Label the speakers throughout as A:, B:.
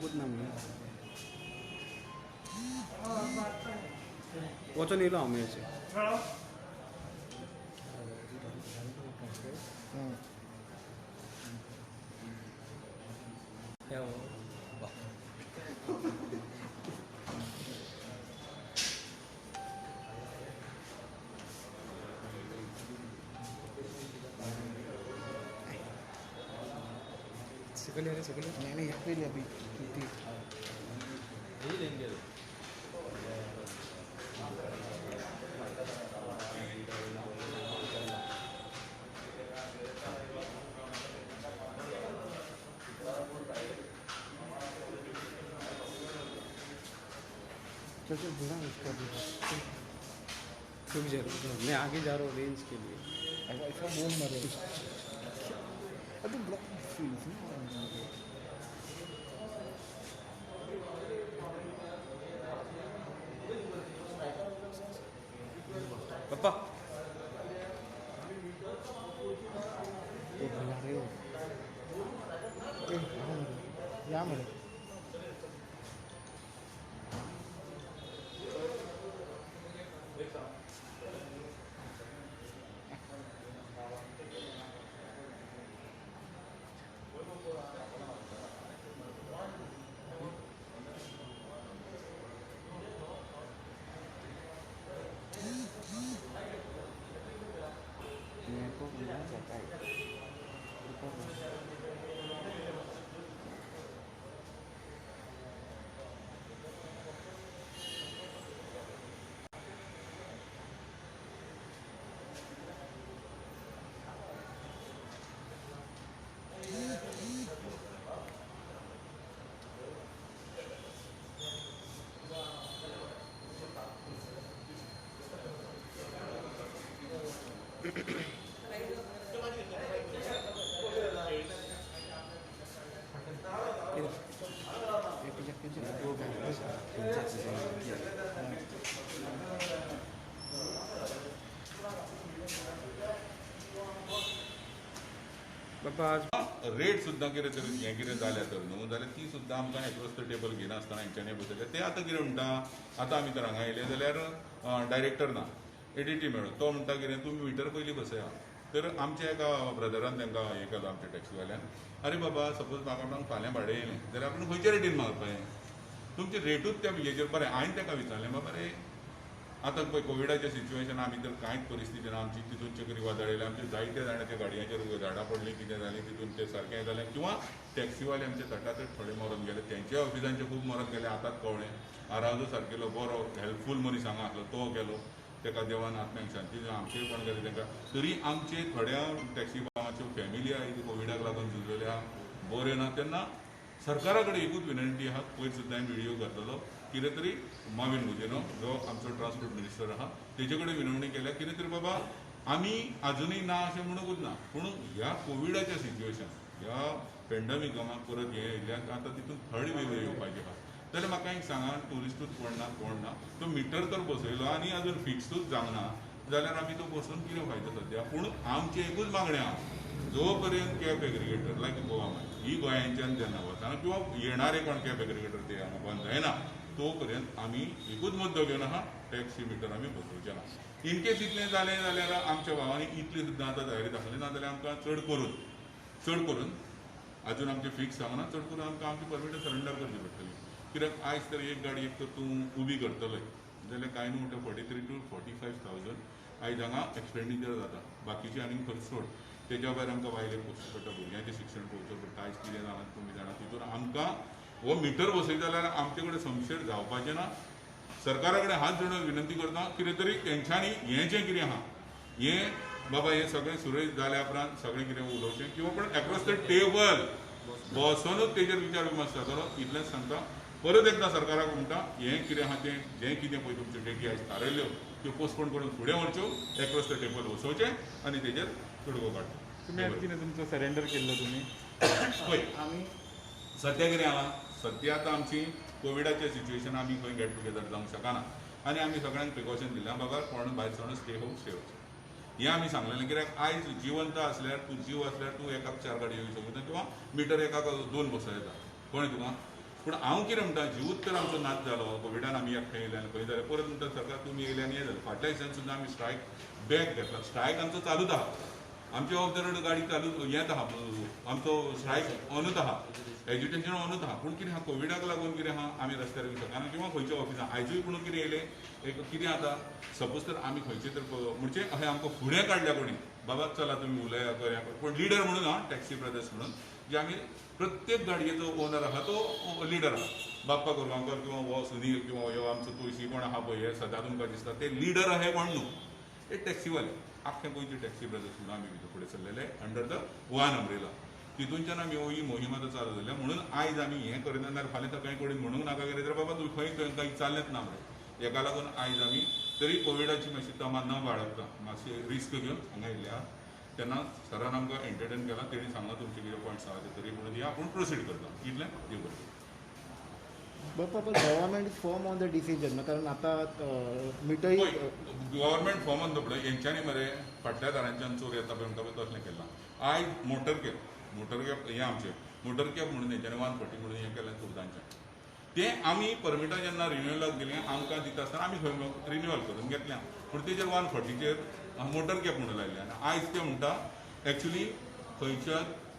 A: पावकूच ना म्हणून वचून येयलो हांव मेळचें. सकयल रे सकयल.
B: नहीं नहीं, यहाँ पे ले अभी
C: यही लेंगे.
B: चल चल बुला उसको अभी.
A: रुक जा रुक जा, मैं आगे जा रहा हूँ रेंज के लिए.
B: ऐसा ऐसा बोल मरे अरे ब्लॉक फील्स ना.
A: पप्पा
B: तो बुला रहे हो. ए यहाँ मरे, यहाँ मरे. मेरे को बुला जाता है. रुको.
A: बाप्पा आज
D: रेट सुद्दां कितें तरी हें कितें जाल्या तर न्हू जाल्यार ती सुद्दां आमकां एक्रॉस the table घेनासतना हेंच्यांनी बसयल्या. ते आतां कितें म्हणटा, आतां आमी तर हांगा येयले जाल्यार डायरेक्टर ना, एडीटी मेळ्ळो. तो म्हणटा कितें तुमी मिटर पयलीं बसया. तर आमच्या एका ब्रदरान तांकां हें केलो आमच्या टॅक्सीवाल्यान, अरे बाबा सपोज म्हाका आपणाक फाल्यां भाडें येयलें जाल्यार आपूण खंयच्या रेटीन मारपाचें, तुमचे रेटूच त्या हेजेर बरें. हांवें ताका विचारलें, बाबा रे आतां पळय कोविडाच्या सिच्युएशन आमी तर कांयच परिस्थिती ना आमची, तितून चक्री वादळ येयलें, आमचे जायते जाणां त्या गाडयांचेर झाडां पडलीं, कितें जालें तितून तें सारकें जालें. किंवा टॅक्सीवाले आमचे तटातट थोडे मरोन गेले, तेंच्या ऑफिसांचे खूब मरोन गेले. आतांच कळ्ळें आराजो सारकेलो बरो हेल्पफूल मनीस हांगा आसलो तो गेलो, ताका देवान आत्म्याक शांती दिवं. आमचेय कोण गेले तांकां तरी आमचे थोड्या टॅक्सी भावाच्यो फॅमिली आहा ती कोविडाक लागून झुजलेल्यो आहा, बऱ्यो ना. तेन्ना सरकारा कडेन एकूच विनंती आहा, पयर सुद्दां हांवें व्हिडियो घातलेलो, कितें तरी माविन गुदिन्हो जो आमचो ट्रान्सपोर्ट मिनिस्टर आहा तेजे कडेन विनवणी केल्या, कितें तरी बाबा आमी आजुनूय ना अशें म्हणूंकूच ना, पूण ह्या कोविडाच्या सिच्युएशन ह्या पेंडमिकाक परत हें येयल्ल्यान आतां तितून थर्ड वेव येवपाची आहा. जाल्यार म्हाका एक सांगा, ट्युरिस्टूच कोण ना कोण ना, तो मिटर तर बसयलो आनी अजून फिक्सूच जावंक ना जाल्यार आमी तो बसून कितें फायदो सद्या. पूण आमचें एकूच मागणें आहा, जो पर्यंत कॅब एग्रिगेटर लायक गोवा ही गोंयांच्यान जेन्ना वतना किंवा येणारे कोण कॅब एग्रिगेटर ते हांगा बंद जायना तो पर्यंत आमी एकूच मुद्दो घेवन आहा, टॅक्सी मिटर आमी बसोवचे ना. इनकेस इतलें जालें जाल्यार आमच्या भावांनी इतली सुद्दां आतां तयारी दाखयली ना जाल्यार आमकां चड करून अजून आमचें फिक्स जावना, चड करून आमकां आमची परमिटां सरेंडर करची पडटली. कित्याक आयज तर एक गाडी एक तर तूं उबी करतले जाल्यार कांय न्हू म्हणटा 43 to 45,000 आयज हांगा एक्सपेंडिचर जाता, बाकीचे आनीक खर्च सोड. तेज्या भायर आमकां बायलेक पोसचें पडटा, भुरग्यांचें शिक्षण पळोवचें पडटा. आयज कितें जालां तुमी जाणा, तितून आमकां हो मिटर बसयता जाल्यार आमचे कडेन समशेर जावपाचें ना. सरकारा कडेन हात जोडून विनंती करता, कितें तरी तेंच्यांनी हें जें कितें आहा हें बाबा हें सगळें सुरळीत जाल्या उपरांत सगळें कितें उलोवचें किंवा पण एक्रॉस the टेबल बसोनूच तेजेर विचार विमर्श जातलो. इतलेंच सांगता. परत एकदां सरकाराक म्हणटा, हें कितें आहा तें जें कितें पळय तुमच्यो डेटी आयज थारायल्ल्यो त्यो पोस्टपोन करून फुडें व्हरच्यो, एक्रॉस the table बसोवचें आनी तेजेर तोडगो काडचो.
E: तुमी आतां कितें तुमचो सरेंडर केल्लो तुमी?
D: पळय सद्या कितें आहा, सद्या आतां आमची कोविडाच्या सिच्युएशन आमी खंय गेट टुगेदर जावंक शकना आनी आमी सगळ्यांक प्रिकॉशन दिलां, बाबा कोण भायर सरून स्टे होम स्टे वचचें हें आमी सांगलेलें. कित्याक आयज जिवंत आसल्यार तूं जीव आसल्यार तूं एकाक 4 गाडयो येवंक शकता किंवा मिटर एकाक 2 बसोवं येता, कळ्ळें तुका. पूण हांव कितें म्हणटा, जिवूच तर आमचो नाच जालो कोविडान, आमी एकठांय येयले आनी खंय जालें परत म्हणटा सरकार तुमी येयले आनी हें जालें. फाटल्या दिसान सुद्दां आमी स्ट्रायक बॅक घेतला, स्ट्रायक आमचो चालूच आहा, आमचे ऑफ the road गाडी चालू हेंच आहा, आमचो स्ट्रायक ऑनूच आहा, एज्युटेशन ऑनूच आहा. पूण कितें आहा कोविडाक लागून कितें आहा आमी रस्त्यार येवंक शकना किंवा खंयच्या ऑफिसान आयजूय पूण कितें येयलें एक कितें आतां सपोज तर आमी खंयचे तर म्हणजे अशें आमकां फुडें काडल्या कोणी बाबा चला तुमी उलया कया, पूण लिडर म्हणून आहा टॅक्सी ब्रदर्स म्हणून जे आमी प्रत्येक गाडयेचो ओनर आहा तो लिडर आहा, बाप्पा कोरगांवकर किंवा हो सुनील किंवा हो आमचो तुळशी कोण आहा पळय हे सदां तुमकां दिसता ते लिडर आहा कोण न्हू, ते टॅक्सीवाले आख्खे गोंयचे टॅक्सी ब्रदर्स म्हणून आमी भितर फुडें सरलेले अंडर the one umbrella. तितूनच्यान आमी ही मोहीम आतां चालू जाल्या म्हणून आयज आमी हें करिना जाल्यार फाल्यां सकाळीं कडेन म्हणूंक नाका कितें तर बाबा तूं खंय खंय विचारलेंच ना मरे. हेका लागून आयज आमी तरी कोविडाची मातशी तमा न बाळगता मातशी रिस्क घेवन हांगा येयल्ले आहा. तेन्ना सरान आमकां एंटरटेन केला, तेणी सांगलां तुमचे कितें पॉयंट्स आहा ते तरी म्हणून आपूण प्रोसीड करता इतलें देव बरें.
B: बाप्पा पण government is firm on the decision ना, कारण आता मिटरय
D: गव्हर्मेंट फॉर्म ऑन the पळय हेंच्यांनी मरे फाटल्या दारांच्यान चोर येता पळय म्हणटा पळय तसलें केलां. आयज मोटर कॅब हें आमचें मोटर कॅब म्हणून हेंच्यांनी 140 म्हणून हें केलें चवदांच्यान, तें आमी परमिटां जेन्ना रिन्युअलाक दिलें आमकां दिता आसतना आमी खंय रिन्युअल करून घेतलें, पूण तेजेर 140चेर मोटर कॅब म्हणून लायलें. आनी आयज ते म्हणटा एक्चुली खंयच्या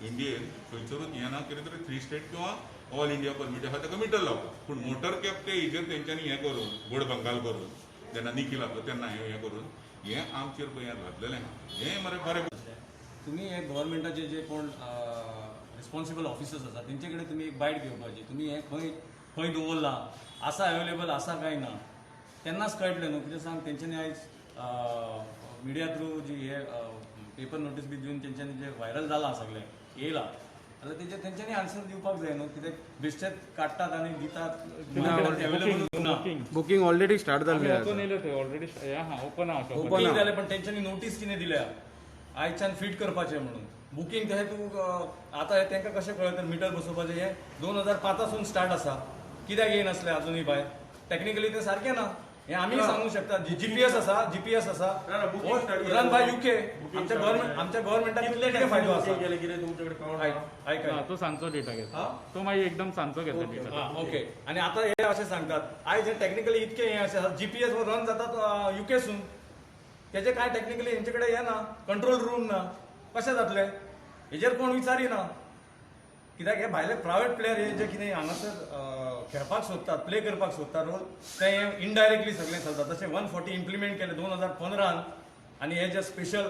D: इंडियेन खंयसरूच हें ना कितें तरी 3 स्टेट किंवा ऑल इंडिया परमीट आसा ताका मिटर लावता, पूण मोटर कॅब ते हेजेर तेंच्यांनी हें करून गोड बंगाल करून जेन्ना निखील आसलो तेन्ना हें करून हें आमचेर पळय हें घातलेलें हें मरे बरें.
A: तुमी हे गव्हर्मेंटाचे जे कोण रिस्पॉन्सिबल ऑफिसर्स आसा तेंचे कडेन तुमी एक बायट घेवपाची, तुमी हें खंय खंय दवरलां, आसा अवेलेबल आसा काय ना, तेन्नाच कळटलें न्हू. कितें सांग तेंच्यांनी आयज मिडिया थ्रू जी हे पेपर नोटीस बी दिवन तेंच्यांनी जे व्हायरल जालां सगळें येयलां जाल्यार तेंच्यांनी आन्सर दिवपाक जाय न्हू. कित्याक बेश्टेच काडटात आनी दितात, अवेलेबल ना.
C: बुकींग ऑलरेडी स्टार्ट जाल्लें
E: आसा, ऑलरेडी ओपन आसा,
A: बुकींग जालें पण तेंच्यांनी नोटीस कितें दिल्या आयच्यान फीट करपाचें म्हणून बुकींग तशें तूं आतां हें तांकां कशें कळ्ळें मिटर बसोवपाचें हें 2005 स्टार्ट आसा, कित्याक येयनासलें अजुनूय भायर? टॅक्निकली तें सारकें ना, हें आमी सांगूंक शकता. जीपीएस आसा, जीपीएस आसा, रन बाय युके. आमच्या गव्हर्मेंट आमच्या गव्हर्मेंटाक कितें फायदो आसा?
E: तो सांजचो डेटा घेता, तो मागीर एकदम सांजचो घेता डेटा.
A: ओके, आनी आतां हे अशें सांगतात आयज हें टॅक्निकली इतकें हें अशें आसा, जीपीएस वर रन जातात युकेसून, तेजें कांय टॅक्निकली हेंचे कडेन हें ना, कंट्रोल रूम ना, कशें जातलें हेजेर कोण विचारिना. कित्याक हे भायले प्रायवेट प्लेयर हे जे कितें हांगासर खेळपाक सोदतात, प्ले करपाक सोदतात रोल, ते हे इनडायरेक्टली सगळें चलता. तशें 140 इम्प्लिमेंट केलें 2015 आनी हे जे स्पेशल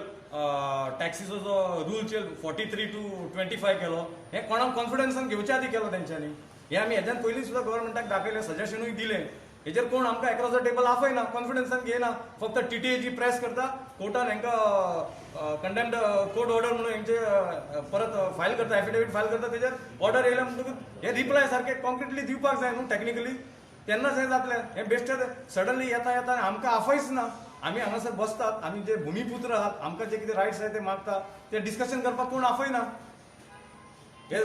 A: टॅक्सीचो जो रूल 43 to 25 केलो, हें कोणाक कॉन्फिडन्सान घेवच्या आदी केलो तेंच्यांनी. हें आमी हेज्यान पयलीं सुद्दां गव्हर्मेंटाक दाखयलें, सजेशनूय दिलें. हेजेर कोण आमकां एक्रॉस the table आपयना, कॉन्फिडन्सान घेयना, फक्त टीटीएची प्रेस करता, कोर्टान हेंकां कंडेम्ड कोर्ट ऑर्डर म्हणून हेंचे परत फायल करता, एफिडेवीट फायल करता, तेजेर ऑर्डर येयल्या म्हणटकूच हे रिप्लाय सारके कॉन्क्रिटली दिवपाक जाय न्हू टॅक्निकली, तेन्नाच हें जातलें. हें बेश्टें सडनली येता येता आमकां आफयच ना, आमी हांगासर बसतात, आमी जे भुमीपुत्र आहात, आमकां जे कितें रायट्स आहात ते मागता, ते डिस्कशन करपाक कोण आफयना. हे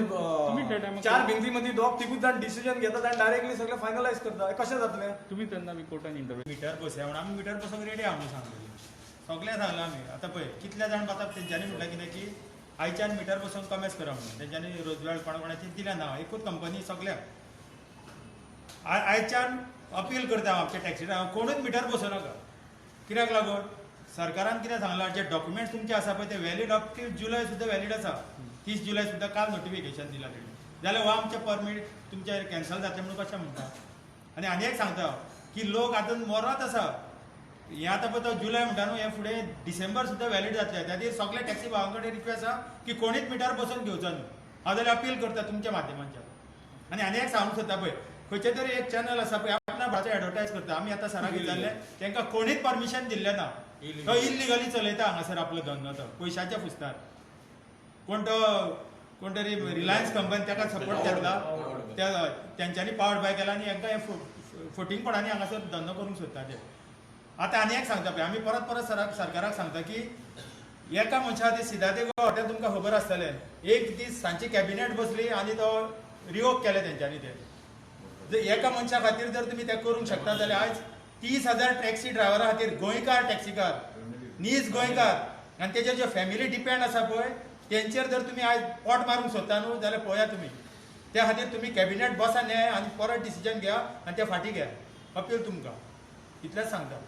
A: 4 भिंती मदीं दोग तिगूच जाण डिसिजन घेतात आनी डायरेक्टली सगळें फायनलायज करता, कशें जातलें?
E: तुमी तेन्ना बी कोर्टान इंटरव्यू
F: मिटर बसया म्हणून आमी मिटर बसोंक रेडी आहा म्हणून सांगलेलें, सगळें सांगलां आमी. आतां पळय कितले जाण आतां तेंच्यांनी म्हणलें कितें की आयच्यान मिटर बसोवंक कमेस करा म्हणून, तेंच्यांनी रोजवेळ कोणा कोणाची दिल्या ना, एकूच कंपनी सगळ्याक. आयच्यान अपील करता हांव आमच्या टॅक्सी ड्रायव्हर कोणूच मिटर बसोवं नाका. कित्याक लागून सरकारान कितें सांगलां, जे डॉक्युमेंट्स तुमचे आसा पळय ते व्हॅलीड अप टील जुलय सुद्दां व्हॅलीड आसा, 30 जुलय सुद्दां काल नोटिफिकेशन दिलां तेणी, जाल्यार हो आमचें परमीट तुमचें कॅन्सल जातलें म्हणून कशें म्हणटा? आनी आनी एक सांगता की लोक आतां मरत आसा, हें आतां पळय तो जुलय म्हणटा न्हू, हें फुडें डिसेंबर सुद्दां व्हॅलीड जातलें. त्या खातीर सगळे टॅक्सी भावां कडेन रिक्वेस्ट आसा की कोणीच मिटर बसोवन घेवचो न्हू, हांव जाल्यार अपील करता तुमच्या माध्यमांच्यान. आनी आनी एक सांगूंक सोदता पळय, खंयचें तरी एक चॅनल आसा पळय आपणा भाचो एडवर्टायज करता, आमी आतां सराक विचारलें, तांकां कोणीच परमिशन दिल्लें ना, तो इल्लिगली चलयता हांगासर आपलो धंदो, तो पयशाच्या फुसतार. कोण तो कोण तरी रिलायन्स कंपनी ताका सपोर्ट घेतला, तेंच्यांनी पावर बाय केला आनी हेंकां हें फटींगपणांनी हांगासर धंदो करूंक सोदता ते. आतां आनी एक सांगता पळय, आमी परत परत सरकाराक सांगता की एका मनशा खातीर सिद्धार्थ गोवा हॉटेल तुमकां खबर आसतलें, एक दीस सांजची कॅबिनेट बसली आनी तो रिवोक केलें तेंच्यांनी. ते जर एका मनशा खातीर जर तुमी तें करूंक शकता जाल्यार आयज 30,000 टॅक्सी ड्रायव्हरा खातीर, गोंयकार टॅक्सीकार, नीज गोंयकार आनी तेजेर ज्यो फॅमिली डिपेंड आसा पळय तेंचेर जर तुमी आयज पोट मारूंक सोदता न्हू जाल्यार पळया तुमी. त्या खातीर तुमी कॅबिनेट बसा न्याय आनी परत डिसिजन घेया आनी ते फाटीं घेया. अपील तुमकां इतलेंच सांगता.